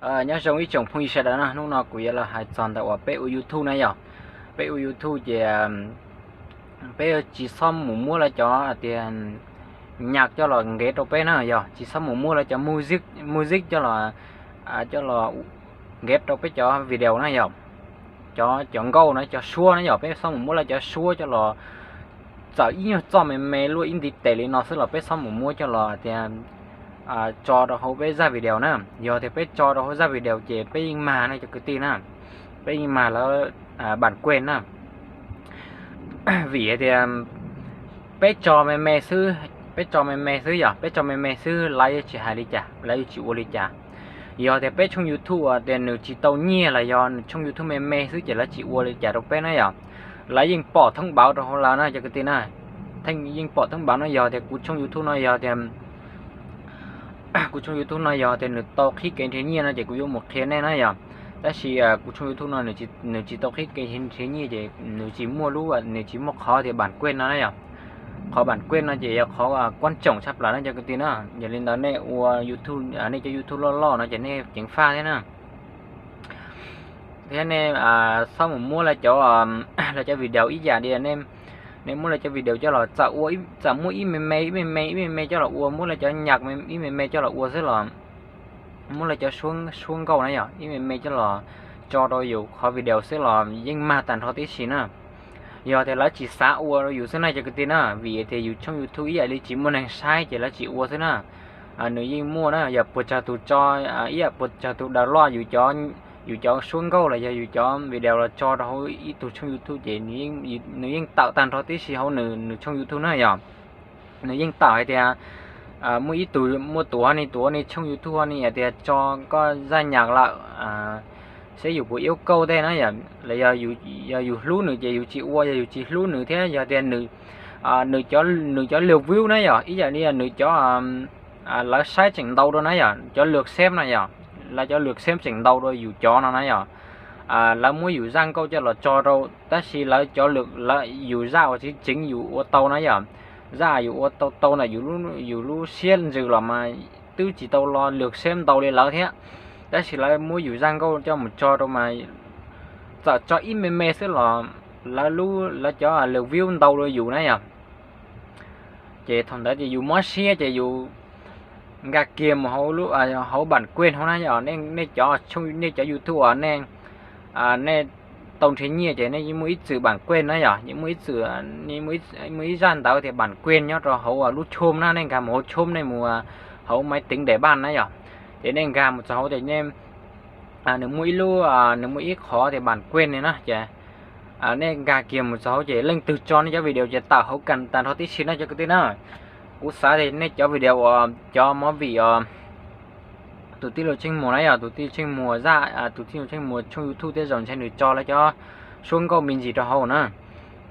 Nyob zoo ib tsoom phooj ywg sawv daws na, hnub no kuv yuav los hais txog ntawm uas peb ua YouTube na yom. Peb ua YouTube ces peb tsis txhob mus muab lawv cov tias nyaj coj los nkev rau peb na yom, tsis txhob mus muab lawv cov music coj los, coj los nkev rau peb cov video na yom. Cov, cov nkauj na, cov suab na yom, peb txhob mus muab lawv cov suab coj los, txawm ib nyuag txoj me me luaj ib ntiv tes li no xwb los peb txhob mus muab coj los tias tso rau hauv peb zaj video na. Yog tias peb tso rau hauv zaj video ces peb yeej mag na cov kwv tij na, peb yeej mag lawv bản quyền na. Vim hais tias peb tso me me xwb, peb tso me me xwb yom, peb tso me me xwb lawv yeej tsis hais li cas, lawv yeej tsis ua li cas. Yog tias peb tshooj YouTube uas tias nws tsis tau nyiaj los yog nws tshooj YouTube me me xwb ces lawv tsis ua li cas rau peb na yom. Lawv yeej pom thoob npauv rau hauv lawv na cov kwv tij na. Yeej pom thoob npauv no, yog tias kuv tshooj YouTube no yog tias kuv tshooj YouTube no yog tias nws tau qhib kev nrhiav nyiaj no ces kuv yuav mus qhia nej na yom. Tab sis kuv tshooj YouTube no nws tsis tau qhib kev nrhiav nyiaj ces nws tsis muaj lub, nws tsis muaj qhov tias bản quyền no na yom. Qhov bản quyền no ces yog qhov quan trọng tshaj plaws na cov kwv tij na. Yog li ntawd nej ua YouTube, nej cov YouTube loj loj no ces nej ceev faj thiab na. Thiab nej txhob mus muab lawv cov, lawv cov video ib yam li nej, nej muab lawv cov video coj los txawm ua, txawm muab ib me me ib me me ib me me coj los ua, muab lawv cov nyaj ib me me coj los ua xwb los, muab lawv cov suab nkauj na yom, ib me me coj los tso rau yus qhov video xwb los yeej mag tag nrho tib si na. Yog tias lawv tsis xav ua rau yus xwb na cov kwv tij na, vim tias yus tshooj YouTube ib yam li tsis muaj neeg saib ces lawv tsis ua xwb na. Nws yeej muaj na, yog puas tsawg tus tso, ib yam puas tsawg tus download yus cov, yus cov suab nkauj los yog yus cov video los tso rau hauv ib tug tshooj YouTube ces nws yeej tawm tag nrho tib si hauv nws, nws tshooj YouTube na yom. Nws yeej tawm hais tias muaj ib tug, muaj tus ni, tus ni tshooj YouTube ni hais tias tso koj zaj nyaj lawm, seb yus puas iab kauj tej na yom. Los yog, yog yus hlub nws ces yus tsis ua, yog yus tsis hlub nws thiab yog tias nws, nws cov lượt view na yom, ib yam li nws cov, lawv saib tseem ntau dua na yom, cov lượt xem na yom, lawv cov lượt xem tseem ntau dua yus cov no na yom. Lawv muab yus zaj nkauj coj los tso rau tab sis lawv cov lượt, yus zaj uas tseem ceev yus ua tau na yom, zaj yus ua tau tau ntawm yus lub siab ntsws los mas twb tsis tau los lượt xem ntau li lawv thiab. Tab sis lawv muab yus zaj nkauj coj mus tso rau mas txawm tso ib me me xwb los lawv lub, lawv cov lượt view ntau dua yus na yom. Ces thaum ntawd ces yus mob siab ces yus nkag kiag mus hauv, hauv bản quyền hauv na yom. Nej cov, nej cov YouTube uas nej, nej tau nrhiav nyiaj ces nej yeej muaj ib txwm bản quyền na yom, yeej muaj ib txwm, muaj ib zaj ntawv tias bản quyền nyob rau hauv lub chom na, nej nkag mus hauv chom, nej mus hauv máy tính để bàn na yom. Ces nej nkag mus txog hauv ces nej, nws muaj ib lub, nws muaj ib qhov tias bản quyền li na ces nej nkag kiag mus txog hauv ces leej twg tso nej cov video ces tawm hauv tag nrho tib si na cov kwv tij na. Kuv xav tias nej cov video uas cov movie os, tus tij laug Tsheej Muas na yom, tus tij laug Tsheej Muas zaj, tus tij laug Tsheej Muas tshooj YouTube tej zaum ntshe nws tso lawv cov suab nkauj me ntsis rau hauv na.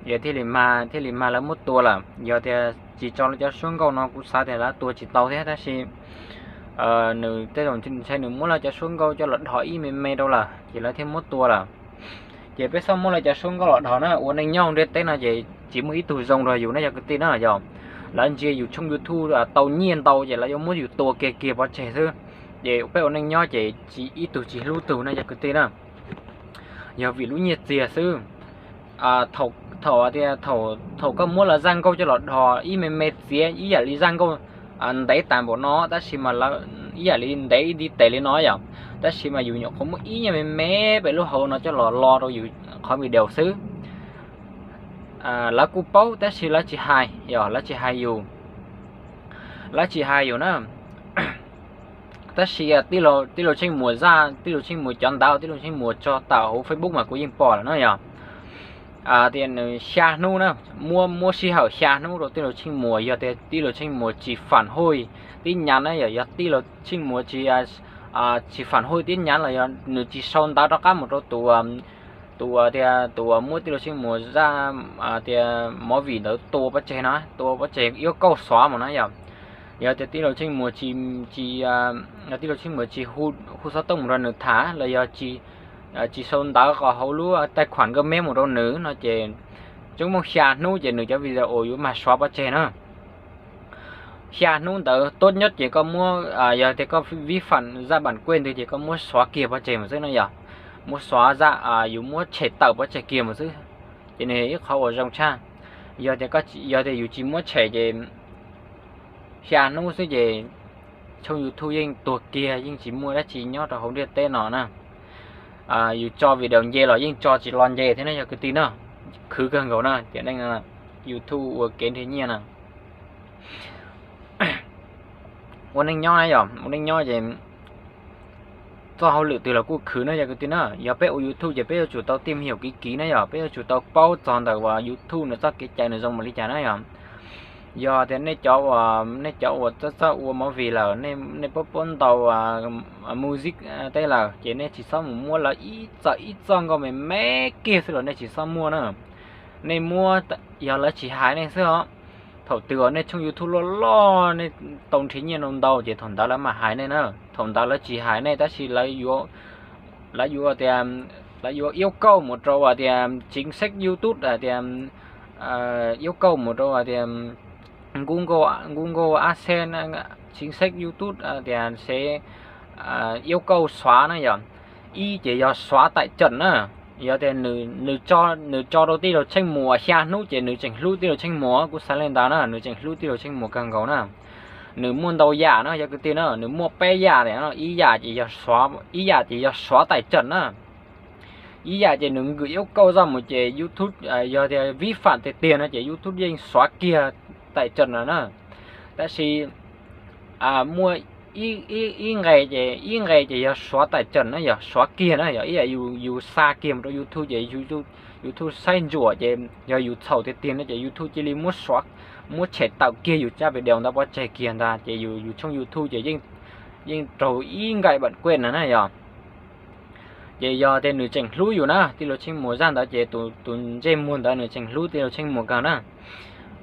Yog thiaj li mag, thiaj li mag lawv muab tua lawm. Yog tias tsis tso lawv cov suab nkauj no kuv xav tias lawv tua tsis tau thiab tab sis nws tej zaum ntshe nws muab lawv cov suab nkauj coj los dhos ib me me rau lawm ces lawv thiaj muab tua lawm. Ces peb txhob muab lawv cov suab nkauj los dhos na, ua neej nyob ntiaj teb no ces tsis muaj ib tug zoo rau yus na cov kwv tij na yom. Lawv ntsia yus tshooj YouTube tau nyiaj ntau ces lawv yuav muab yus tua kiag kiag pov tseg xwb. Ces peb ua neej nyob ces tsis ib tug tsis hlub tug na cov kwv tij na. Yog vim lub nyiaj txiag xwb. Thaum, thaum tias, thaum koj muab lawv zaj nkauj coj los dhos ib me me txiav ib yam li zaj nkauj ntev tas npaum no tab sis mas lawv ib yam li ntev ib ntiv tes li no yom, tab sis mas yus nyuam qhuav muab ib nyuag me me pem lub hauv no coj los lo rau yus qhov video xwb. Lawv kuj paub tab sis lawv tsis hais yom, lawv tsis hais yus, lawv tsis hais yus na. Tab sis tij laug Tsheej Muas zaj, tij laug Tsheej Muas cov ntawv, tij laug Tsheej Muas tso tawm hauv Facebook mas kuv yeej pom lawm na yom. Tias nws xya hnub na, muab, muab sij hawm xya hnub rau tij laug Tsheej Muas, yog tias tij laug Tsheej Muas tsis phản hồi tin nhắn na yom, yog tij laug Tsheej Muas tsis, tsis phản hồi tin nhắn los yog nws tsis sau ntawv rov qab mus rau tus, tus tias tus muab tij laug Tsheej Muas zaj tias movie ntawd tua pov tseg no, tua pov tseg, iab kauj xov mus na yom. Yog tias tij laug Tsheej Muas tsis, tij laug Tsheej Muas tsis hu xov tooj mus rau nws tham los yog tsis sau ntawv qhov hauv lub tài khoản Gmail mus rau nws no ces tseeb muaj xya hnub ces nws cov video yuav mag xov pov tseg na. xya hnub ntawd tốt nhất ces koj muab, yog tias koj vi phạm zaj bản quyền ntawd ces koj muab xóa kiag pov tseg mus xwb na yom. Muab xóa zaj, yus muab tshem tawm pov tseg kiag mus xwb. Ces nws yog ib qhov uas zoo tshaj. Yog tias, yog tias yus tsis muab tshem ces xya hnub xwb ces tshooj YouTube yeej tuag kiag, yeej tsis muaj dab tsi nyob rau hauv ntiaj teb no na. Yus tso video nce los yeej tso tsis los nce thiab na yog kwv tij na. Khwv kawg nkaus na, tiam neej YouTube ua kev nrhiav nyiaj na. Ua neej nyob na yom, ua neej nyob ces txoj hauj lwm twg los kuj khwv na yog kwv tij na. Yog peb ua YouTube ces peb yuav tsum tau tìm hiểu kỹ kỹ na yom, peb yuav tsum tau paub txog ntawm uas YouTube nws txoj kev cai nws zoo npaum li cas na yom. Yog tias nej cov uas, nej cov uas txawj txawj ua movie lawm, nej paub paub ntau music tej lawm ces nej tsis txhob mus muab lawv ib txoj, ib txoj nkauj me me kiag xwb los nej tsis txhob muaj na. Nej muab, yog lawv tsis hais nej xwb os. Thaum twg uas nej tshooj YouTube loj loj, nej tau nrhiav nyiaj ntau ntau ces thaum ntawd lawv mam hais nej na. Thaum ntawd lawv tsis hais nej tab sis lawv yuav, lawv yuav tias, lawv yuav yêu cầu mus rau uas tias chính sách YouTube tias, yêu cầu mus rau uas tias Google, Google AdSense, chính sách YouTube tias sẽ yêu cầu xóa na yom. Ib ces yog xóa tải chậm na. Yog tias nws, nws tso rau tij laug Tsheej Muas xya hnub ces nws tseem hlub tij laug Tsheej Muas, kuv xav li ntawd na, nws tseem hlub tij laug Tsheej Muas kawg nkaus na. Nws muaj ntau yam na yog kwv tij na, nws muaj peb yam tias, ib yam ces yog xóa, ib yam ces yog xóa tải chậm na. Ib yam ces nws gửi yêu cầu zoj mus ces YouTube, yog tias vi phạm tiag tiag no ces YouTube yeej xóa kiag tải chậm lawm na. Tab sis muaj ib nqe ces, ib nqe ces yog xóa tải chậm na, yog xóa kiag na, yog ib yam yus xa kiag mus rau YouTube ces YouTube saib ntsuam ces yog yus txhaum tiag tiag no ces YouTube cia li muab tshem tawm kiag yus zaj video ntawd pov tseg kiag ntag ces yus, yus tshooj YouTube ces yeej raug ib nqe bản quyền no na yom. Ces yog tias nws tseem hlub yus na, tij laug Tsheej Muas zaj ntawd ces tus ntsej muag ntawd nws tseem hlub tij laug Tsheej Muas kawg na,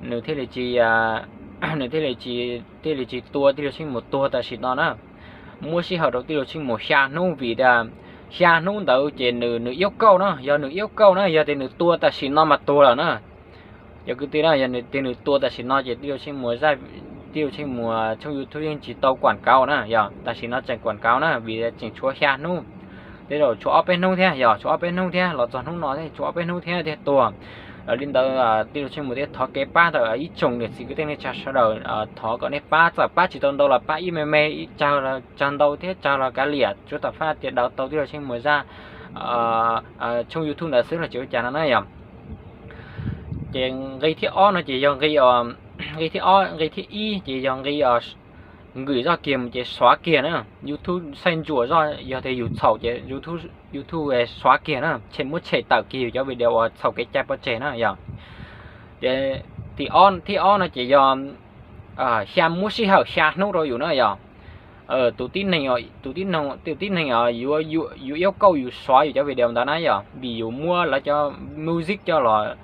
nws thiaj li tsis, nws thiaj li tsis, thiaj li tsis tua tij laug Tsheej Muas tuag tam sim no na. Muab sij hawm rau tij laug Tsheej Muas xya hnub vim tias xya hnub ntawd ces nws, nws yêu cầu na, yog nws yêu cầu na, yog tias nws tua tam sim no mas tuag lawm na. Yog kwv tij na, yog tias nws tua tam sim no ces tij laug Tsheej Muas, tij laug Tsheej Muas tshooj YouTube yeej tsis tau quảng cáo na, yog tam sim no tseem quảng cáo na vim tseem tshuav xya hnub, tej zaum tshuav ob peb hnub thiab, yog tshuav ob peb hnub thiab los txog hnub no thiab tshuav ob peb hnub thiab thiaj tuag. Li ntawd tij laug Tsheej Muas thiaj thov kev pab ntawm ib tsoom niam txiv kwv tij neej tsa sawv daws, thov kom nej pab, txawm pab tsis tau ntau los pab ib me me, ib tsawg los tsawg ntau thiab tsawg los kav liam, tsuav tom fab tias daws tau tij laug Tsheej Muas zaj tshooj YouTube ntawd xwb los tsis ua cas no na yom. Ces nqe thib ob no ces yog nqe, nqe thib ob, nqe thib ib ces yog nqe gửi zoj kiag mus ces xóa kiag na. YouTube saib ntsuam zoj, yog tias yus txhaum ces YouTube xóa kiag na, tshem, muab tshem tawm kiag yus cov video uas txhaum kev cai pov tseg na yom. Ces thib ob no ces yog xya, muab sij hawm xya hnub rau yus na yom. Tus tib neeg, tus tib neeg, tus tib neeg yuav, yuav yêu cầu yus xóa yus cov video ntawd na yom, vim yus muab lawv cov music coj los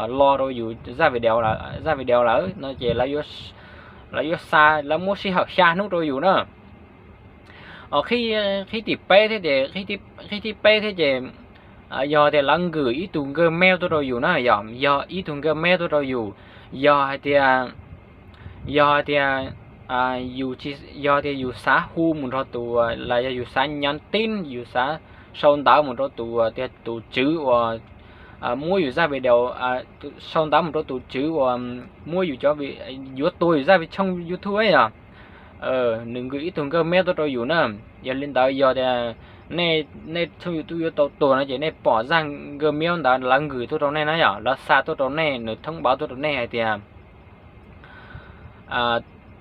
lo rau yus zaj video lawm no ces lawv yuav xa, lawv muab sij hawm xya hnub rau yus na. Qhib thib peb thiab ces, qhib thib peb thiab ces yog tias lawv gửi ib tug Gmail tuaj rau yus na yom, yog ib tug Gmail tuaj rau yus, yog hais tias, yog hais tias yus, yog tias yus xav hu mus nrog tus, los yog yus xav nhắn tin, yus xav sau ntawv mus rau tus, tias tus tswv uas muab yus zaj video, sau ntawv mus rau tus tswv uas muab yus cov, yuav tua yus zaj tshooj YouTube yom. Nws gửi ib tug Gmail tuaj rau yus na. Yog li ntawd yog tias nej, nej tshooj YouTube yuav tau tuag no ces nej pom zaj Gmail ntawd lawv gửi tuaj rau nej na yom, lawv xa tuaj rau nej, nws thông báo tuaj rau nej hais tias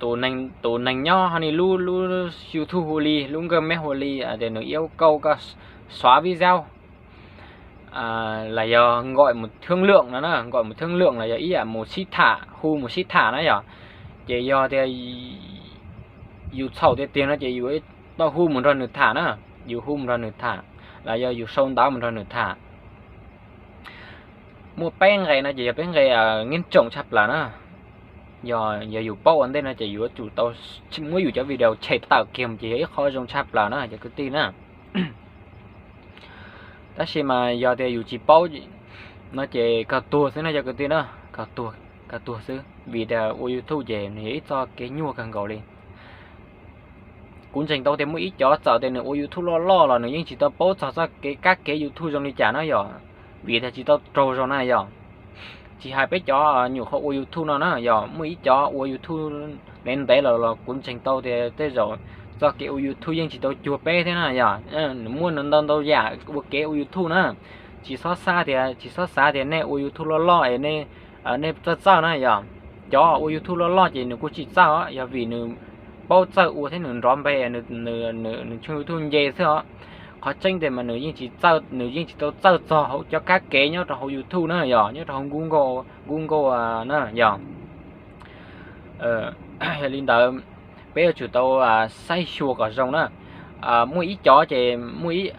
tus neeg nyob hauv nej lub, lub YouTube hu li, lub Gmail hu li, tias nws yêu cầu koj xóa video, los yog gọi một thương lượng no na, gọi một thương lượng los yog ib yam mus sib tham, hu mus sib tham na yom. Ces yog tias yus txhaum tiag tiag no ces yus tau hu mus nrog nws tham na, yus hu mus nrog nws tham, los yog yus sau ntawv mus nrog nws tham. Muaj peb nqe no ces yog peb nqe ngeej tsoom tshaj plaws na. Yog, yog yus paub ua ntej no ces yuav tsum tau muab yus cov video tshem tawm kiag mus ces yog ib qho zoo tshaj plaws na cov kwv tij na. Tab sis mas yog tias yus tsis paub no ces kawg tuag xwb na cov kwv tij na, kawg tuag, kawg tuag xwb. Vim tias ua YouTube ces nws yog ib txoj kev nyuaj kawg nkaus li. Kuv ntseeg tau tias muaj ib cov txawm tias nws ua YouTube loj loj los nws yeej tsis tau paub txog txoj kev kab kev YouTube zoo li cas na yog, vim tias tsis tau raug zoo na yog. Tsis hais peb cov nyuam qhuav ua YouTube no na yog, muaj ib cov ua YouTube ntev ntev los los kuv ntseeg tau tias tej zaum txoj kev ua YouTube yeej tsis tau cuag peb thiab na yog. Nws muaj ntau ntau yam ua kev ua YouTube na. Tsis txhob xav tias, tsis txhob xav tias nej ua YouTube loj loj es nej txawj txawj na yog. Cov ua YouTube loj loj ces nws kuj tsis txawj os, yog vim nws paub txawj ua thiab nws nrov npe nws tshooj YouTube nce xwb os. Qhov tseeb tias mas nws yeej tsis txawj, nws yeej tsis tau txawj txog hauv cov kab kev nyob rau hauv YouTube na yog, nyob rau hauv Google, Google na yog. Yog li ntawd, peb yuav tsum tau saib xyuas kom zoo na. Muaj ib cov ces muaj ib,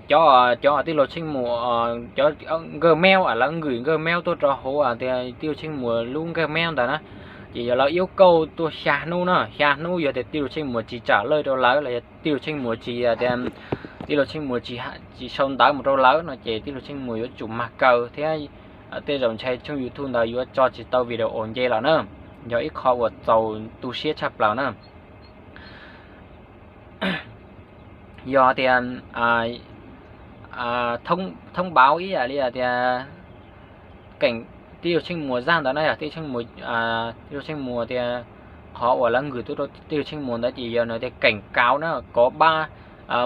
cov, cov tij laug Tsheej Muas, cov nkawg mail, lawv nkws nkawg mail tuaj rau hauv tias tij laug Tsheej Muas lub nkawg mail ntawd na. Ces yog lawv iab kauj tuaj xya hnub na, xya hnub yog tias tij laug Tsheej Muas tsis tsam lawj rau lawv los yog tij laug Tsheej Muas tsis tias, tij laug Tsheej Muas tsis, tsis sau ntawv mus rau lawv no ces tij laug Tsheej Muas yuav tsum mag kaw thiab tej zaum ntshai tshooj YouTube ntawd yuav tso tsis tau video nce lawm na. Yog ib qho uas txaus tu siab tshaj plaws na. Yog tias thoob pauv ib yam li tias keem tij laug Tsheej Muas zaj ntawd na yog, tij laug Tsheej Muas tias qhov uas lawv nkws tuaj rau tij laug Tsheej Muas ntawd ces yog nws tias keem kauv na, kov pab,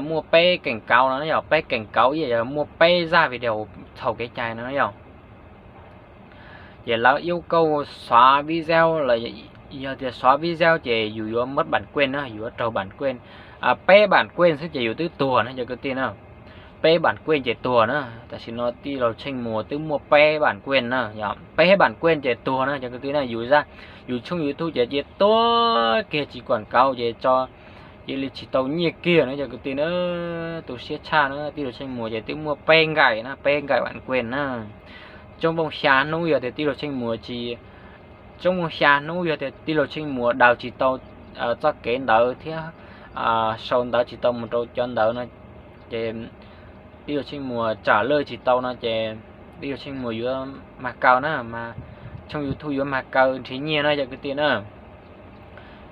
muaj peb keem kauv no na yog, peb keem kauv ib yam yog muaj peb zaj video txhaum kev cai no na yog. Ces lawv iab kauj xóa video los yog tias xóa video ces yus yuav muab bản quyền na, yus yuav raug bản quyền. Peb bản quyền xwb ces yus twb tuag na cov kwv tij na. Peb bản quyền ces tuag na. Tam sim no tij laug Tsheej Muas twb muaj peb bản quyền na, peb bản quyền ces tuag na cov kwv tij na. Yus, yus tshooj YouTube ces cia tuag kiag tsis quảng cáo ces tso, cia li tsis tau nyiaj kiag na cov kwv tij na. Tu siab tshaj na, tij laug Tsheej Muas ces twb muaj peb nkaim na, peb nkaim bản quyền na. Tsoob npooj xya hnub yog tias tij laug Tsheej Muas tsis, tsoob npooj xya hnub yog tias tij laug Tsheej Muas daws tsis tau txoj kev ntawd thiab sau ntawv tsis tau mus rau cov ntawd no ces tij laug Tsheej Muas tsam lawj tsis tau no ces tij laug Tsheej Muas yuav mag kaw na, mas tshooj YouTube yuav mag kaw nrhiav nyiaj na cov kwv tij na.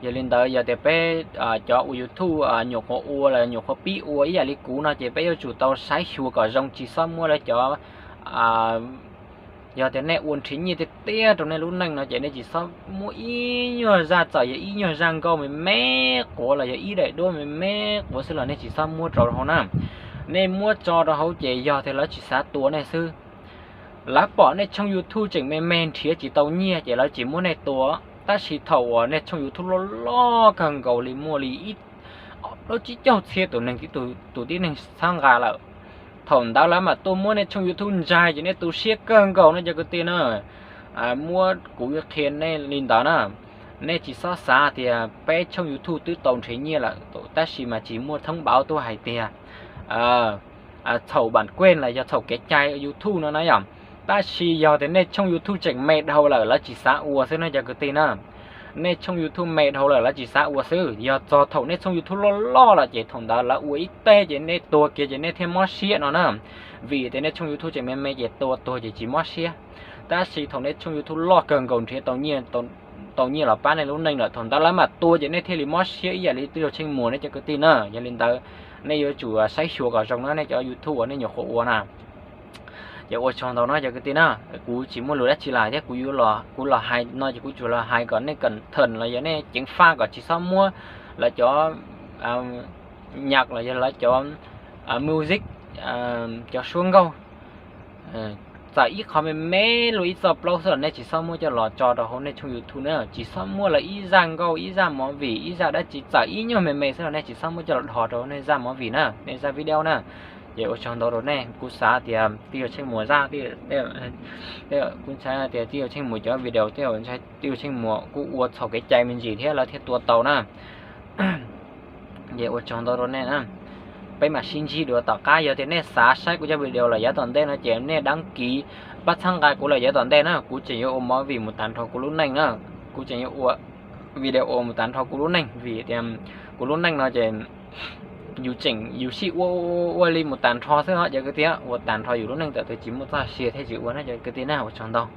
Yog li ntawd yog tias peb cov ua YouTube nyuam qhuav ua los nyuam qhuav pib ua ib yam li kuv no ces peb yuav tsum tau saib xyuas kom zoo tsis txhob muab lawv cov, yog tias nej ua nrhiav nyiaj tiag tiag rau nej lub neej no ces nej tsis txhob muab ib nyuag zaj, txawm yog ib nyuag zaj nkauj me me quav los yog ib daim duab me me quav xwb los nej tsis txhob muab rau hauv na. Nej muab tso rau hauv ces yog tias lawv tsis xav tua nej xwb. Lawv pom nej tshooj YouTube tseem me me nrhiav tsis tau nyiaj ces lawv tsis muab nej tua. Tab sis thaum uas nej tshooj YouTube loj loj kawg nkaus li muaj li ib plaub tsib caug txhiab tus neeg, tus tib neeg txhawb nqa lawm, thaum ntawd lawv mam tuaj muab nej tshooj YouTube ntsaig ces nej tu siab kawg nkaus no cov kwv tij na. Muab kuv qhia nej li ntawd na, nej tsis txhob xav tias peb tshooj YouTube twb tau nrhiav nyiaj lawm tab sis mas tsis muaj thoob pauv tuaj hais tias txhaum bản quyền los yog txhaum kev cai YouTube no na yom. Tab sis yog tias nej tshooj YouTube tseem me dhau lawm lawv tsis xav ua xwb na cov kwv tij na. Nej tshooj YouTube me dhau lawm lawv tsis xav ua xwb, yog txog thaum nej tshooj YouTube loj loj lawm ces thaum ntawd lawv ua ib teg ces nej tuag kiag ces nej thiaj mob siab no na. Vim tias nej tshooj YouTube tseem me me ces tua tuag ces tsis mob siab. Tab sis thaum nej tshooj YouTube loj kawg nkaus nrhiav tau nyiaj los pab nej lub neej lawm thaum ntawd lawv mam tua ces nej thiaj li mob siab ib yam li tij laug Tsheej Muas ne cov kwv tij na. Yog li ntawd nej yuav tsum saib xyuas kom zoo na nej cov YouTube uas nej nyuam qhuav ua na. Ces ua tsaug ntau no cov kwv tij na, kuv tsis muaj lus dab tsi lawm thiab kuv, kuv los hais no ces kuv tsuas los hais kom nej cẩn thận los yog nej ceev faj kom tsis txhob muab lawv cov nhạc los yog lawv cov music, cov suab nkauj, txawm ib qho me me luaj ib txoj plaub xwb los nej tsis txhob muab coj los tso rau hauv nej tshooj YouTube na, tsis txhob muab lawv ib zaj nkauj ib zaj movie ib zaj dab tsi txawm ib nyuag me me xwb los nej tsis txhob muab coj los dhos rau nej zaj movie na, nej zaj video na. Ces ua tsaug ntau rau nej, kuv xav tias tij laug Tsheej Muas zaj, kuv xav tias tij laug Tsheej Muas cov video, tij laug Tsheej Muas kuj ua txhaum kev cai me ntsis thiab lawv thiaj tua tau na. Ces ua tsaug ntau rau nej na. Peb mam sib ntsib dua tom qab, yog tias nej xav saib kuv cov video lawm yav tom ntej no ces nej đăng ký, pab txhawb nqa kuv lawm yav tom ntej na, kuv tseem yuav ua movie mus tag nrho kuv lub neej na. Kuv tseem yuav ua video mus tag nrho kuv lub neej vim tias kuv lub neej no ces yus tseem yus sij ua ua li mus tag nrho xwb os cov kwv tij, ua tag nrho yus lub neej tawm twg tsis muaj txoj sia thiaj tsis ua na cov kwv tij na, ua tsaug ntau.